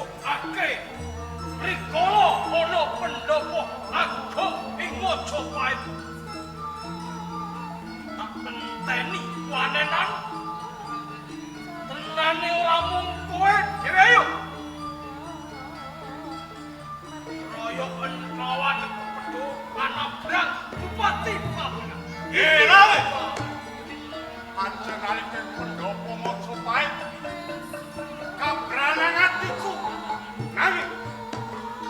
Disuguhake rikala ana pendopo agung ing Majapahit. Tak enteni wanenan. Tenane ora mung kowe dhewe ayo. Royoken kawan kepedhuk anabrang Bupati Pamungkas. Gila we. Pancen nalika pendopo Majapahit kabranang atiku. Nanging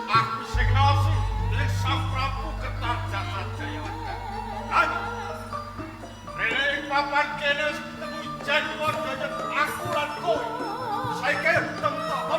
aku sing naosi dening Sang Prabu Kertajasa Jayawardana. Nanging rene ing papan kene wis ketemu jan padha aku lan kowe. Saiki temtok.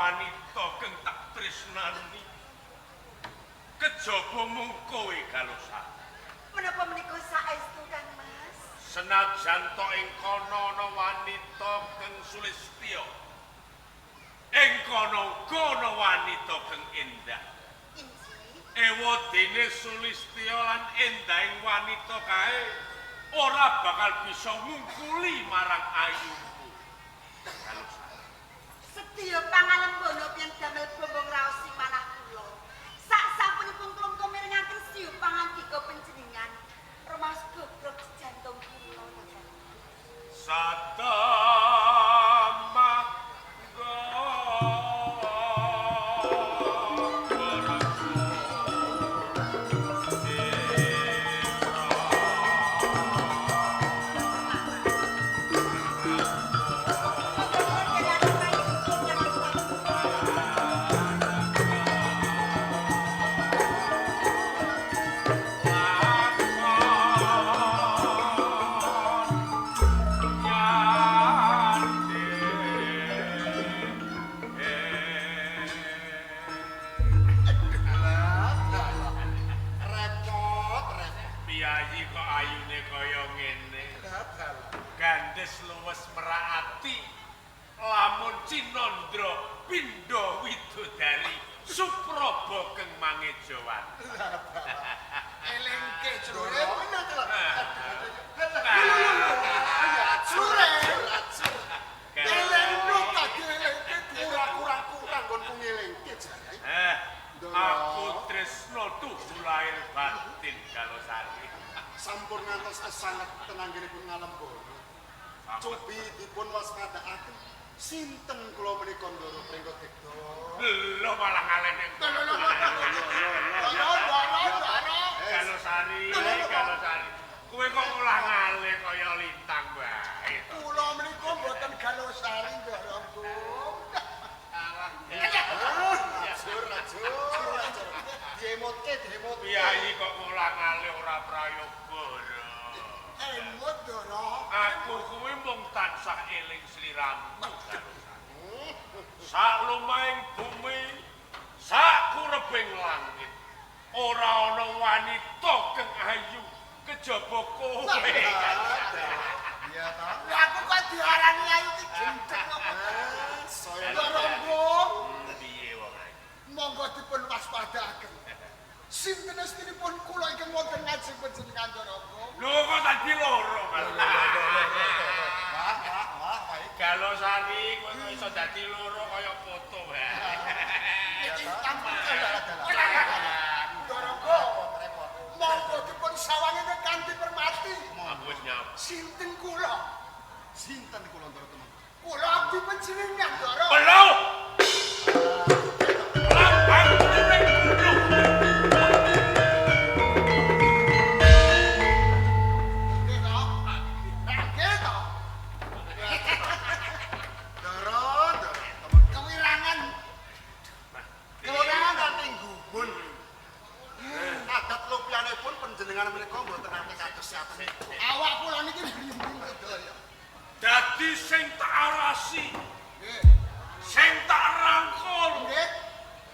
wanita kang tak tresnani kejaba mung kowe Galosari. Menapa menika saestu Kang Mas? Senajan to ing kono ana wanita kang sulistya, ing kono uga ana wanita kang endah. Inggih. Ewadene sulistya lan endahing wanita kae ora bakal bisa ngungkuli marang ayumu. Galosari. Sedya pangalembono pian damel bombong raos sing manah kula. Sak sampunipun kula mirengaken siu pangandika panjenengan, rumaos goblok jantung kula. Satama Repot, repot. Piyayi kok ayune kaya ngene. Gandes luwes merak ati lamun Cinandra pindha widodari Supraba keng mangejawati. Elengke jrore. Jure. Elengno ta dielengke kurang-kurang nggonku ngelengke jare. Aku tresno tuhu lahir batin Galosari. Sampun ngantos sanget tenanggenipun ngalembono. Cobi dipun waspadakaken sinten kula menika Ndara Pringgodegda. Lho malah ngalene. Galosari, Galosari. Kowe kok malah ngale kaya lintang wae. Kula menika mboten Galosari Ndara Bung. Ajur, ajur, ajur. Diemotke, diemotke. Piyayi kok malah ngale ora prayoga. Emot Ndara. Aku kuwi mung tansah eling sliramu. Sak lumahing bumi, sak kurebing langit, ora ana wanita kang ayu kejaba kowe. Iya ta? Lah aku kok diarani ayu ki gendeng apa? Saya Ndara Bung. Piye wong ayu? Monggo dipun waspadakaken. Sinten estinipun kula ingkang wonten ngajeng panjenengan Ndara Bung? Lho kok dadi loro? Wah, wah, wah, baik. Galosari kowe kok iso dadi loro kaya foto wae. Iki tampil Ndara Bung. Monggo dipun sawangi kanthi permati. Aku wis nyapa. Sinten kula? Sinten kula Ndara temen? Kula abdi panjenengan Ndara. Belum. Lambang kuning gunung. Nggih to? Nggih to? Ndara, Ndara. Kewirangan. Kewirangan kanthi gumun. Adat lopyanipun panjenengan menika mboten nate kados saten. Awak kula niki blimbing sedaya. Dadi sing tak arasi, Nggih. sing tak rangkul, Nggih.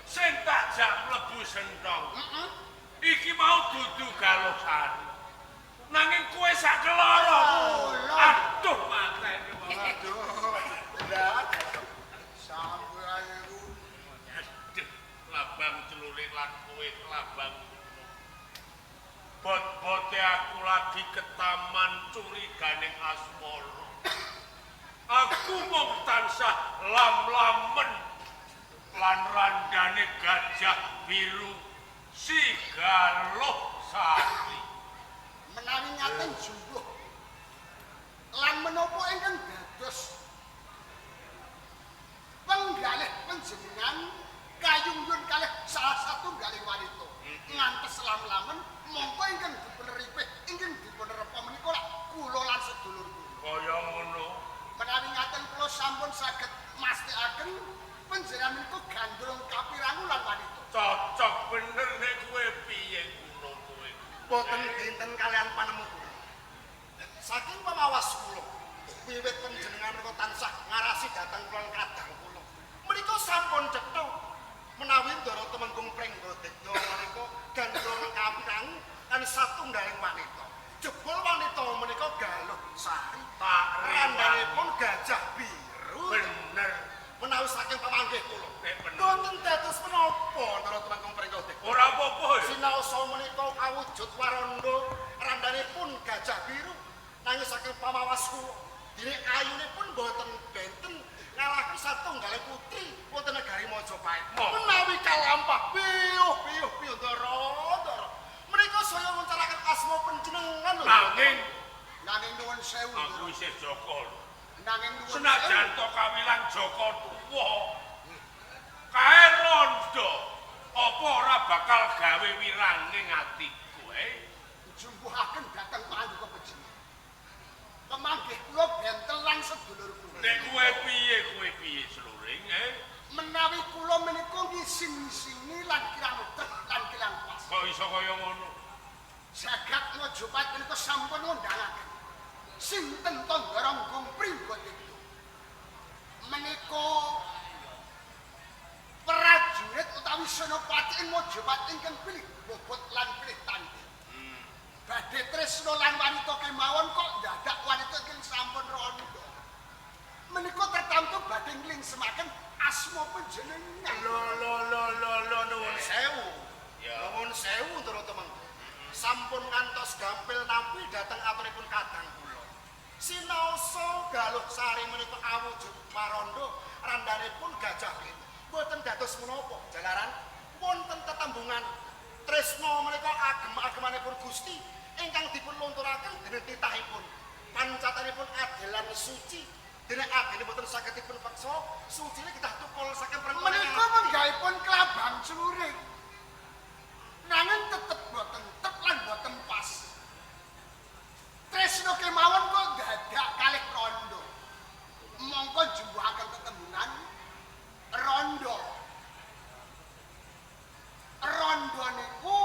sing tak jak mlebu sentong. Heeh. Iki mau dudu Galosari. Nanging kowe sak keloro. Aduh mateni wong. Aduh. Lah, sampun ayu. Aduh, lambang celurit lan kowe lambang gunung. Bot-bote aku lagi ketaman curiganing asmara. Aku mung tansah lam-lamen lan randane gajah biru si Galosari. Menawi ngaten jumbuh lan menapa ingkang dados penggalih panjenengan kayungyun kalih salah satunggaling wanita ngantos lam-lamen mongko ingkang dipunripih ingkang dipunrepa menika lak kula lan sedulur kula. Kaya ngono. Menawi ngaten kula sampun saged mastikaken panjenengan menika gandrung kapirangu lan wanita. Cocok bener nek kowe piye ngono kowe. Boten dinten kalian panemu kula. Saking pamawas kula, wiwit panjenengan menika tansah ngarasi dhateng kula lan kadang kula. Menika sampun Randanipun gajah biru. Bener. Menawi saking pamanggih kula. Nek bener. Boten dados menapa Ndara Tumenggung Pringgodeg. Ora apa-apa ya. Sinaosa menika awujud waranda randanipun gajah biru nanging saking pamawas kula dene ayunipun boten benten ngalahaken satunggaling putri wonten negari Majapahit. Menawi kalampah piyuh piyuh piyuh Ndara Ndara menika saya ngucaraken asma panjenengan lho. Nanging Nanging nuwun sewu. Aku isih Joko. Nanging nuwun sewu. Senajan to kawilang Joko tuwa. Kae rondo apa ora bakal gawe wiranging atiku, eh? Jumbuhaken dhateng pangandika panjenengan. Pemanggih kula benten lan sedulur kula. Nek kowe piye Sluring, eh? Menawi kula menika ngisin-isini lan kirang utek lan kirang pas. Kok iso kaya ngono? Jagat Majapahit menika sampun ngundhangaken sinten to Ndara Pringgodeg. Menika prajurit utawi senopati ing Majapahit ingkang pilih bobot lan pilih tanding. Badhe tresna lan wanita kemawon kok dadak wanita ingkang sampun rondo. Menika tertamtu badhe nglingsemaken asma panjenengan. Lho lho lho lho lho nuwun sewu. Ya. Nuwun sewu Ndara Tumenggung. Sampun ngantos gampil nampi dhateng aturipun kadang kula. Sinaosa Galuh Sari menika awujud waranda randanipun gajah biru. Boten dados menapa jalaran wonten tetembungan tresna menika agem-agemanipun Gusti ingkang dipun lunturaken dening titahipun. Pancatanipun adil lan suci. Dene adile boten saged dipun peksa, sucine kedah tukul saking perempuan. Menika menggahipun klabang cluring. Nanging tetep boten tep lan boten pas. Tresna kemawon kok dadak kalih rondo. Mongko jumbuhaken tetembungan rondo. Rondo niku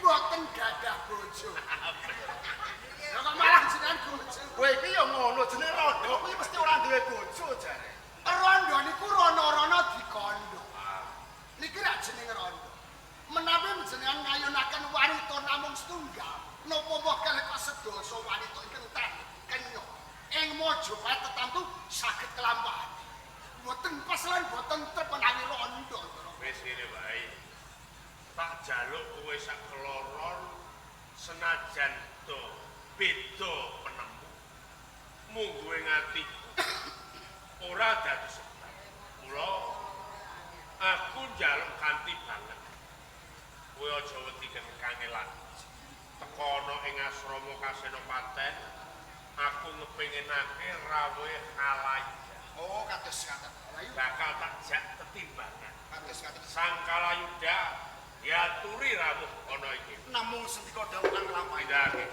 boten gadah bojo. Lha kok malah jenengan bojo. Kowe iki ya ngono jenenge rondo kuwi mesti ora duwe bojo jare. Rondo niku rono-rono dikondo. Niki rak jenenge rondo. Menawi jenengan ngayunaken wanita namung setunggal, napa moh kalih kok sedasa wanita ingkang tahan kenya. Ing Majapahit tetantu saged kelampahan. Boten pas lan boten trep menawi rondo. Wis ngene wae. Tak jaluk kowe sak keloron senajan to beda penemu. Mungguhe atiku ora dadi sebab. Mula aku njaluk kanthi banget. Kowe aja wedi kangelan. Teka ana ing asrama Kasenopaten, aku ngepinginake rawuhe Kalayuda. Oh, kados ngaten. Bakal tak jak tetimbangan. Kados ngaten. Sang Kalayuda diaturi rawuh ana iki. Namung sendika dawuh kang nglampahi. Tindakake.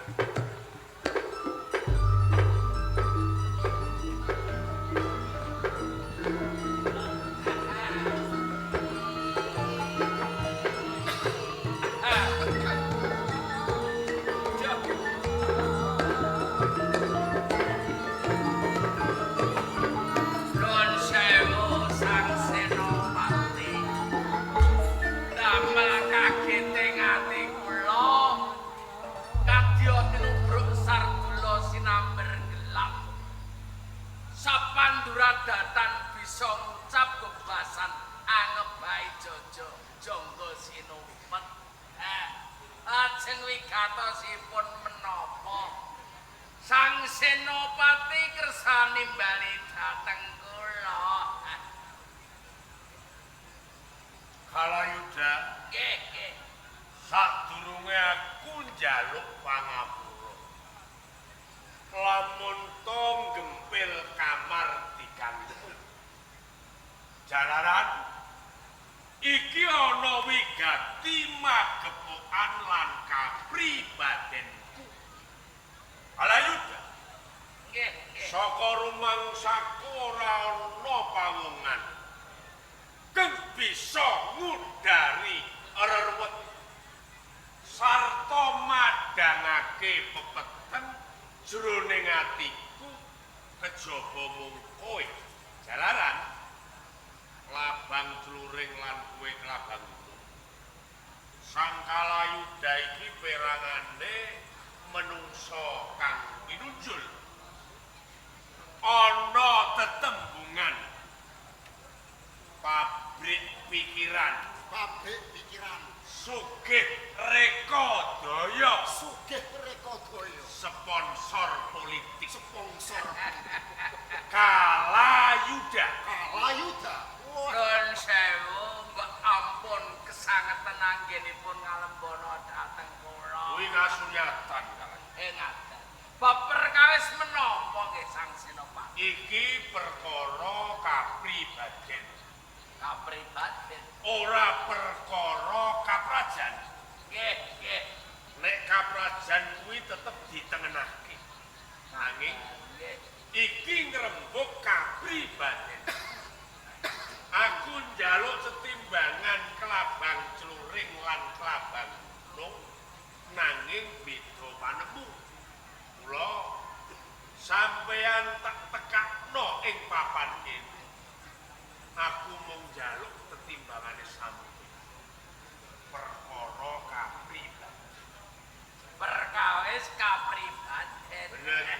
Nuwun sewu Sang Senopati. Damel kageting ati kula kadya tinubruk sardula sinamber gelap. Sapanduradatan bisa ngucap bebasan angebai jojo jangga sinupet. Ajeng wigatosipun menapa? Sang Senopati kersa nimbali dhateng kula. Kalayuda, Nggih, nggih. Sadurunge aku njaluk pangapura. Lamun to gempil kamar dikanthi. Jalaran iki ana wigati magepokan lan kapribadenku. Kalayuda, Nggih, nggih. saka rumangsaku ora ana pawongan. Keng bisa ngudari reruwet sarta madhangake pepeteng jroning atiku kejaba mung kowe. Jalaran labang cluring lan kowe klabang gunung. Sang Kalayuda iki perangane Menungso kang pinunjul. Ana tetembungan pabrik pikiran, Pabrik pikiran, sugih reka daya, sugih reka daya, sponsor politik, sponsor Kalayuda. Kalayuda. Wah, Nuwun sewu, mbok ampun kesangetan anggenipun ngalembana dhateng kula. Kuwi kasunyatan Kalayuda. Ngaten. Bab perkawis menapa nggih Sang Senopati? Iki perkara kapribaden, Kapribaden. Ora perkara kaprajan. Nggih, nggih. Nek kaprajan kuwi tetep ditengenahke. Nanging Nggih. iki ngrembug kapribaden. Aku njaluk tetimbangan kelabang cluring lan kelabang gunung, nanging beda panemu. Kula sampeyan tak tekakno ing papan kene. Aku mung njaluk tetimbangane sampeyan. Perkara kapribaden. Perkawis kapribaden. Bener.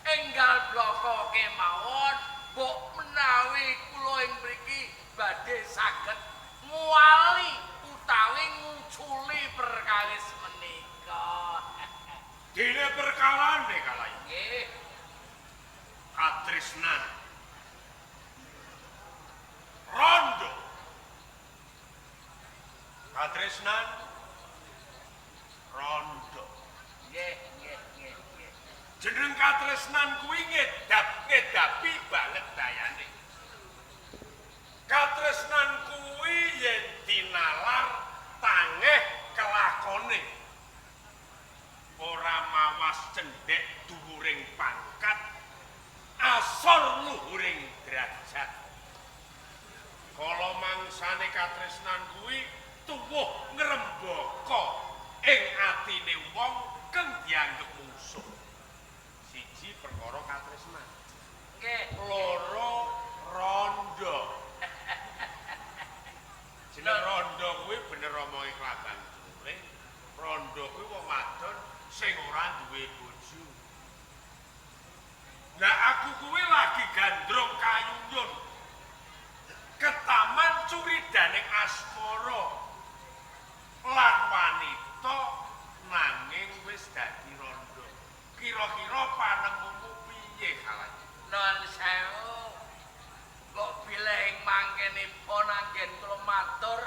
Enggal bloko kemawon, mbok menawi kula ing mriki badhe saged nguwali utawi nguculi perkawis menika. Dene perkarane Kalayu. Nggih. Katresnan. Rondo. Katresnan. Rondo. Nggih, nggih, nggih, nggih. Jeneng katresnan kuwi ngedap-ngedapi banget dayane. Katresnan kuwi yen dinalar tangeh kelakone. Ora mawas cendhek dhuwuring pangkat, asor luhuring derajat. Kala mangsane katresnan kuwi tuwuh ngrembaka ing atine wong kang dianggep mungsuh. Siji perkara katresnan, Nggih. loro rondo. Jeneng rondo kuwi bener omonge kelabang cluring. Rondo kuwi wong wadon sing ora duwe bojo. Lah aku kuwi lagi gandrung kayunyun. Ketaman curidaning asmara lan wanita nanging wis dadi rondo. Kira-kira panemumu piye Kalayu? Nuwun sewu. Mbok bilih ing mangkenipun anggen kula matur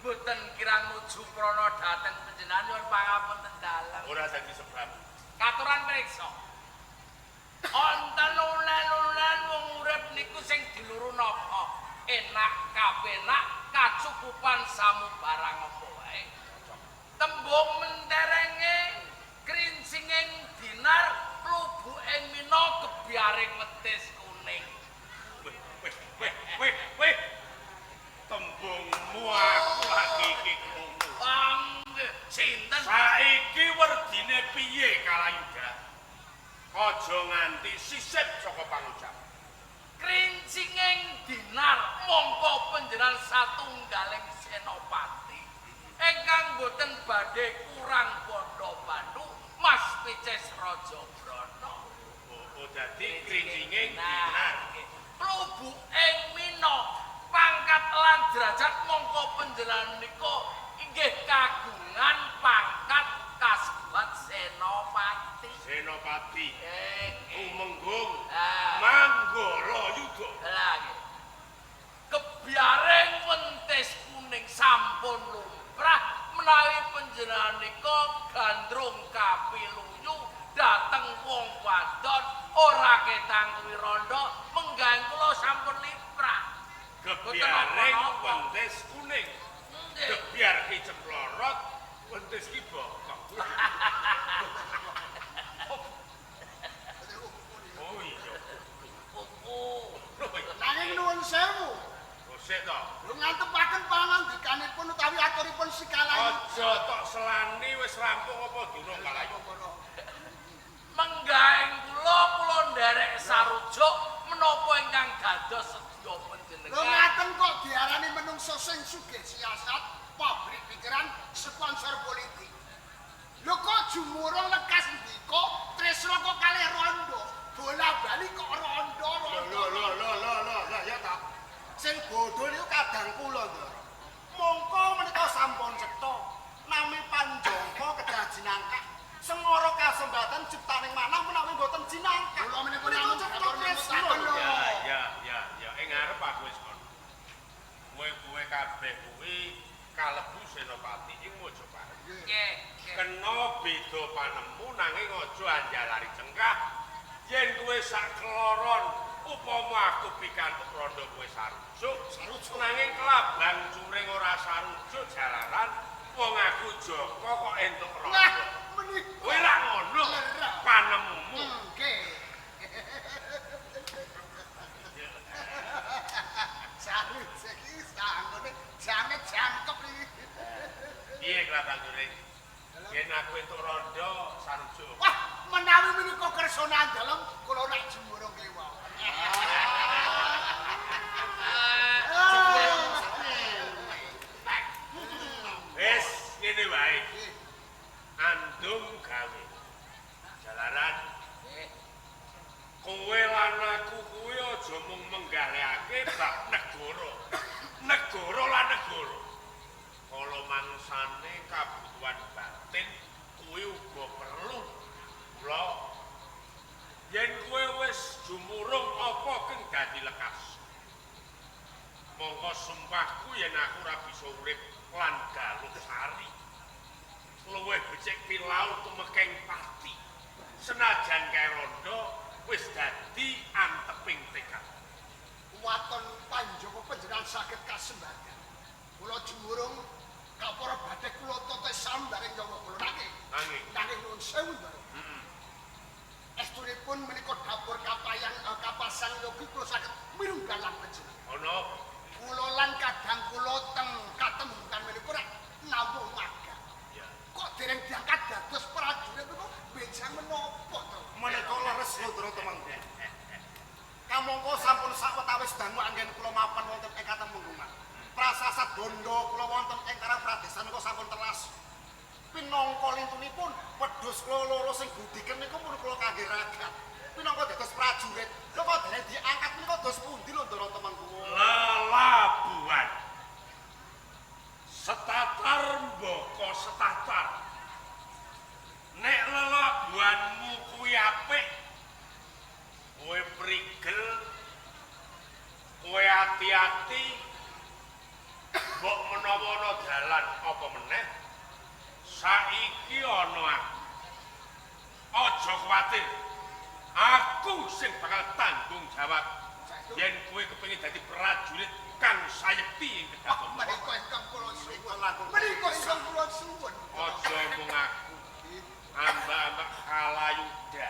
mboten kirang nuju prana dhateng panjenengan, nyuwun pangapunten dalem. Ora dadi sebab. Katuran priksa. Wonten ulen-ulen wong urip niku sing diluru napa? Enak kapenak kacukupan samubarang apa wae. Tembung menterenge krincinging dinar klubuking mina gebyaring wetis kuning. Weh, weh, weh, weh, weh. Tembungmu aku lagi iki krungu. Nggih, sinten? Saiki werdine piye Kalayuda? Aja nganti sisip saka pangucap. Krincinging dinar mongko panjenengan satunggaling senopati ingkang boten badhe kurang bondo bandu Mas Pices Raja Brana. Oh, dadi krincinging dinar. Klubuking mina pangkat lan derajat mongko panjenengan nika inggih kagungan pangkat kasebat senopati. Senopati Tumenggung Ah. Manggala Yuda. Lah nggih. Kebiaring wentis kuning sampun lumrah menawi panjenengan nika gandrung kapiluyu dhateng wong wadon ora ketang kuwi rondo menggaeng kula sampun liprah. Gebiaring wentis kuning. Nggih. Gebiar ki cemplorot, wentis ki bokok. Oh iya. Oh. Nanging nuwun sewu. Sik to. Lho ngantepaken pangandikanipun utawi aturipun Sikalayu. Aja tok selani wis rampung apa durung Kalayu. Menggaeng kula kula nderek sarujuk menapa ingkang dados sedya panjenengan. Lho ngaten kok diarani menungso sing sugih siasat, pabrik pikiran, sponsor politik. Lho kok jumurung lekas ndika tresna kok kalih rondo. Bola-bali kok rondo rondo. Lho lho lho lho lho ya ta. Sing bodho niku kadang kula, Ndara. Mongko menika sampun cetha nami Panjangka kedah jinangkah. Sengara kasembatan ciptaning manah menawi mboten jinangkah. Kula menika namung cetha tresna lho. Ya ya ya, ing ngarep aku wis ngono. Kowe-kowe kabeh kuwi kalebu senopati ing Mojopahit. Nggih. Kena beda panemu nanging aja anjalari cengkah. Yen kowe sak keloron upama aku pikantuk rondo kowe sarujuk, Sarujuk. Nanging kelabang curing ora sarujuk jalaran wong aku Joko kok entuk rondo. Nah, menika. Kowe ra ngono Lerah. panemumu. Nggih. Sarujuk iki sangone jane jangkep iki. Piye kelabang curing? Yen aku entuk rondo sarujuk. Wah, menawi menika kersane dalem kula nak jumurung kewawon. Wis ngene wae. Andum gawe. Jalaran kowe lan aku kuwi aja mung menggalehake bab negara. Negara lan negara. Kala mangsane kabutuhan batin kuwi uga perlu. Mula yen kowe wis jumurung apa keng dadi lekas. Mongko sumpahku yen aku ora bisa urip lan Galuh Sari. Luwih becik pilau tumekeng pati. Senajan kae rondo wis dadi anteping tekad. Waton Panjaka panjenengan saged kasembadan. Kula jumurung kapara badhe kula tata sambaring nyawa kula nanging. Nanging Nanging nuwun sewu, Ndara. Estunipun menika dapur kapayang kapasang yogi kula saged mirunggan lan panjenengan. Ana Kula lan kadang kula teng katemungkan menika rak nawung magang. Ya. Kok dereng diangkat dados prajurit niku benjang menapa to? Menika leres lho, Ndara Temenggung. Kamangka sampun sawetawis dangu anggen kula mapan wonten ing katemenggungan. Prasasat bondo kula wonten ing Karang Pradesan menika sampun telas. Pinangka lintunipun wedhus kula loro sing gudiken niku pun kula kangge ragat. Pinangka dados prajurit, lho kok dereng diangkat menika dos pundi lho, Ndara Temenggung? Lelabuhan. Setatar mbaka setatar. Nek lelabuhanmu kuwi apik, kowe prigel, kowe ati-ati, mbok menawa ana dalan apa meneh, saiki ana aku. Aja kuwatir. Aku sing bakal tanggung jawab. Yen kowe kepengin dadi prajurit kang sayekti ing kedaton. Menika ingkang kula suwun. Menika ingkang kula suwun. Aja mung aku. Ambak-ambak Halayuda.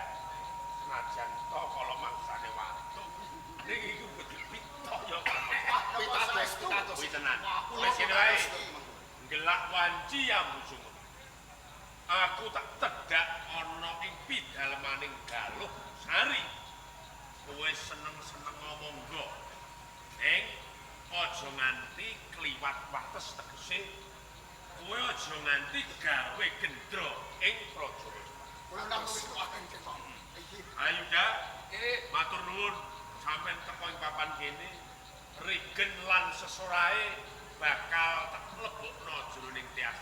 Senajan to kala mangsane watu. Ning iku kudu pitok ya Pitados, pitados. Kuwi tenan. Wis kene wae. Ngelak wanci ya musuh. Aku tak tedhak ana ing pidalemaning Galuh Sari. Kowe seneng-seneng monggo. Ning aja nganti kliwat wates tegese kowe aja nganti gawe gendra ing praja. Kula namung akan ketok. Ayo dah, Nggih. matur nuwun sampeyan teko ing papan kene. Rigen lan sesorahe bakal tak mlebokno jroning tias.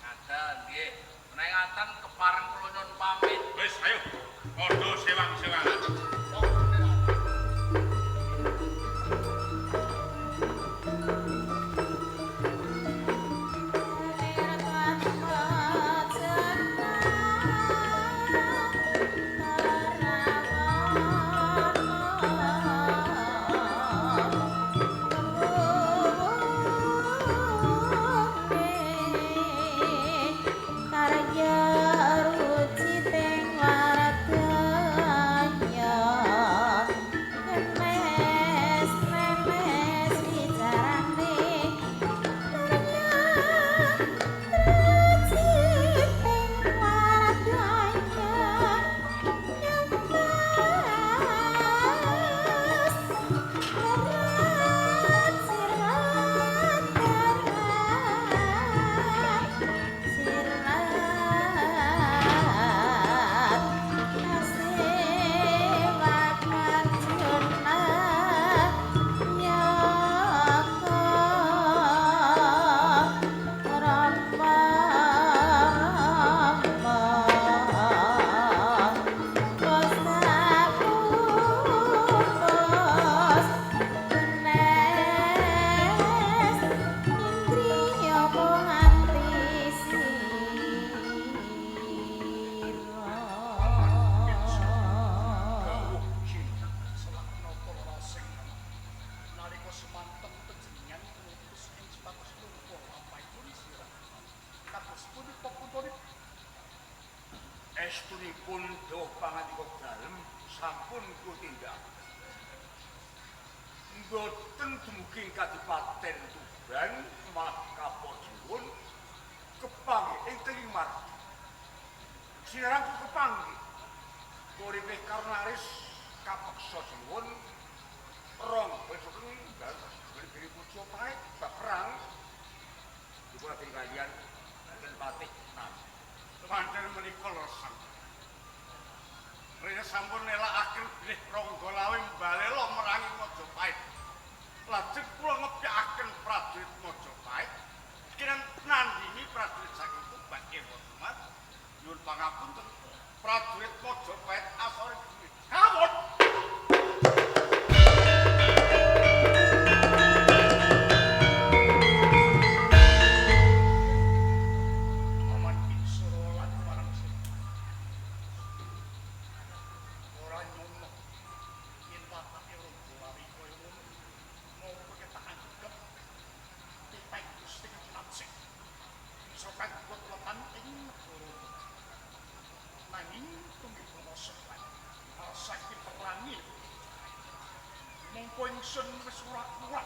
Ngaten nggih. Menawi ngaten kepareng kula nyuwun pamit. Wis ayo padha sewang-sewangan. Karya ruciting wardanya. kutha kuntunipun. Estunipun dawuh pangandika dalem sampun kula tindakaken. Mboten dumugi kadipaten Tuban malah kapojun kepanggih ing tenging margi. Sinarangku kepanggih. Uripe Karnaris kapeksa sinuwun rong besok beli Majapahit bab perang dipun aturi kaliyan Raden Patih Nam. Pancen menika lesang. Rene sampun nelakaken bilih Rangga Lawe mbalela merangi Majapahit. Lajeng kula ngepyakaken prajurit Majapahit kinan nandingi prajurit saking Tuban Ewa. Nyuwun pangapunten, prajurit Majapahit asore duwe kawon. Paman Kinsura lan Warangsena ora nyono yen watake Rangga Lawe kaya ngono, mongko ketak anggep titah Gusti Kinamsih bisa kanggo wetan ing negara. Nanging tumiba sepan saking perangi mongko ingsun wis ora kuat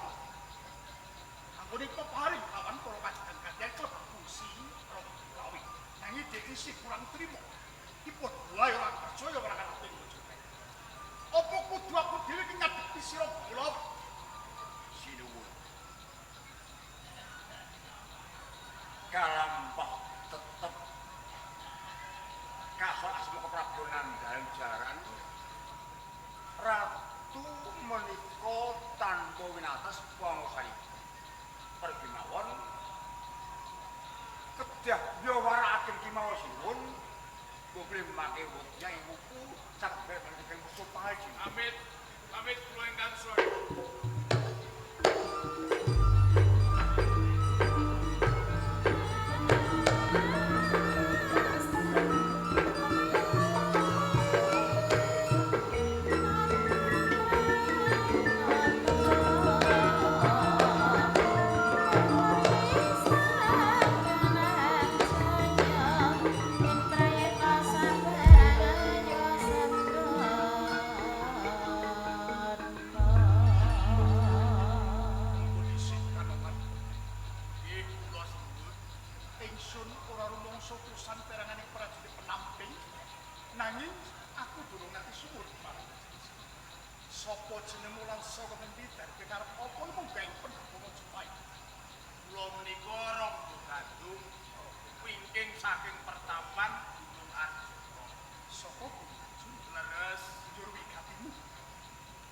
anggone peparing kawan para kadang kadang klebu fungsi Rangga Lawe. Nanging dhek isih kurang trima, dipun wae ora percaya ora karepe Majapahit. Apa kudu aku dhewe ki ngadepi si Rangga Lawe? Sinuwun. Kalampah tetep kasor asma keprabonan dalem jaran ratu menika tanpa winates panguwasanipun. Pergi mawon kedah nyawarakaken kemawon sinuwun bobli mangke wetnya ing wuku saged menika Majapahit. Amit, amit kula ingkang suwun. Nanging aku durung nate suwun marang sapa jenengmu lan saka ngendi darbe karep apa munggah pendhapa Majapahit. Kula menika Rangga Gandung wingking saking pertapan Gunung Arjuna. Saka Gunung Arjuna? Leres. Njur wigatimu?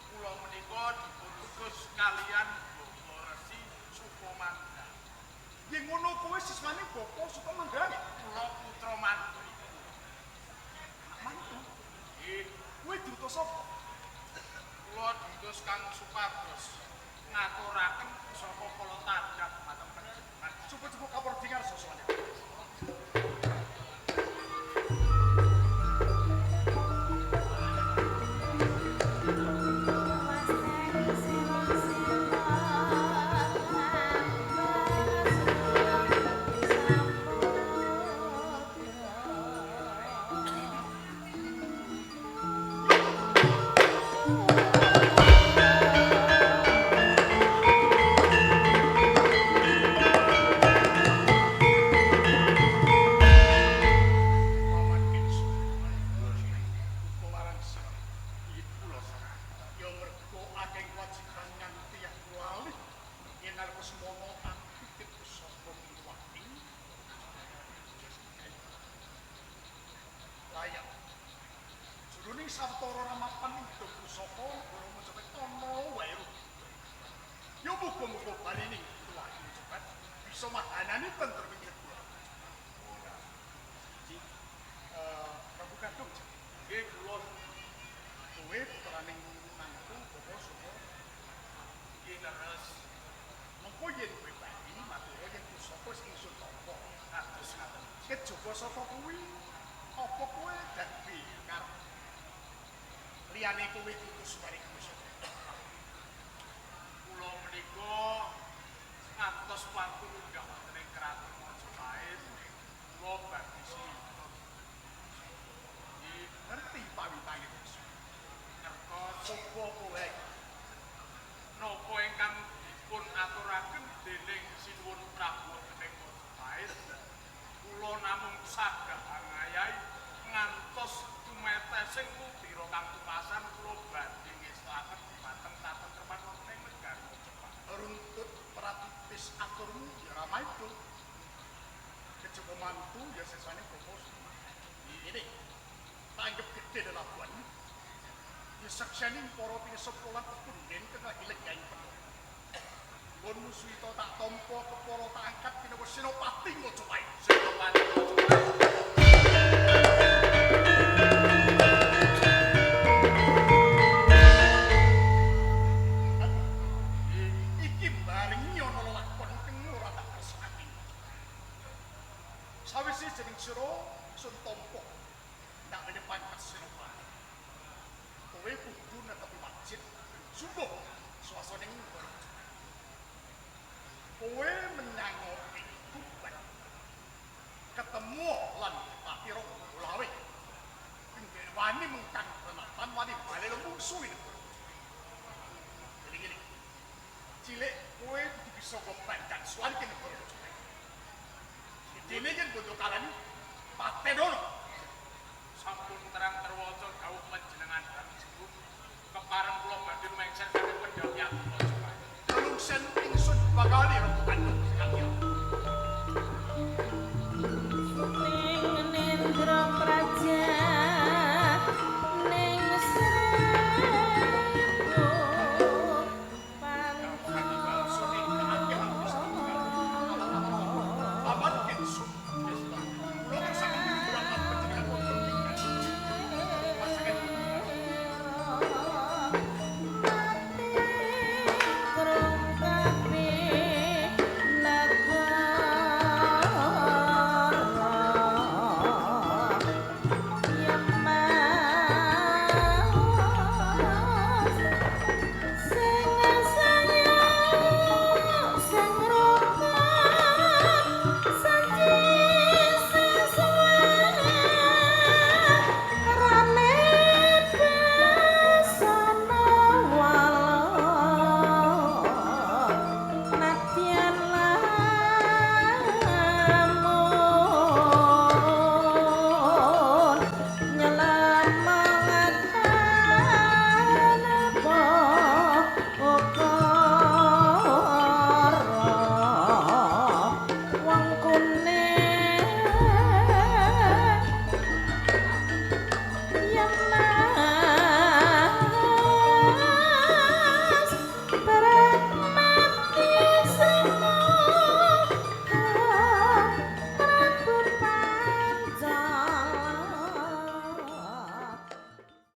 Kula menika dipunutus kaliyan Bapak Resi Sukamandha. Yen ngono kowe siswane Bapak Sukamandha? Kula putra mantu. Mantu? Nggih. Kowe diutus sapa? Kula diutus Kang Supados ngaturaken pusaka kala tandhak dhumateng panjenengan. Cukup-cukup kapur dengar sosoknya. Sawetara ramapan ing pusaka negara Majapahit ana wae. Ya muga-muga bali ning tuwake Majapahit bisa mahanani tentrem ing negara. Siji, Prabu Kadung. Nggih kula. Kowe putraning mantu Bapak Suko. Nggih leres. Mengko yen kowe bali matur yen pusaka wis ingsun tampa. Kados ngaten. Kejaba saka kuwi apa kowe dadi karep liyane kowe diutus maring pusaka? Kula menika ngantos wonten unggah wonten ing kraton Majapahit. Kula Sagah ngayahi ngantos tumetesing mutira kang tumasan kula badhe ngestokaken dhumateng katentreman wonten ing negari Majapahit. Runtut pratipis aturmu ya Ramaida. Kejaba mantu ya sesane promosi. Ini tanggep gedhe lelabuhan. Ya sekseni para pinesepuh lan pepunden kang lagi lenggahing penuh. Nggon musuhita tak tampa kepala tak angkat pinaka Senopati Majapahit. Senopati Majapahit. Iki barengi ana lelakon kang ora tak kersakake. Sawise jeneng sira sun tampa ndak wene pangkat Senopati. Kowe kudu netepi wajib jumbuh swasana ing negara. Kowe menyang ing Tuban. Ketemu lan Dipati Ronggolawe. Ing wani mengkang renatan wani bali mungsuhi negara. Gini-gini. Cilik kowe kudu bisa gobandan suwan ke negara Majapahit. Dene yen bondo kalani patenono. Sampun terang terwaca dawuh panjenengan Bang Kepareng kula badhe mengser saking pendhawuh Majapahit. Lungsen ingsun bakal rembukan sekalian.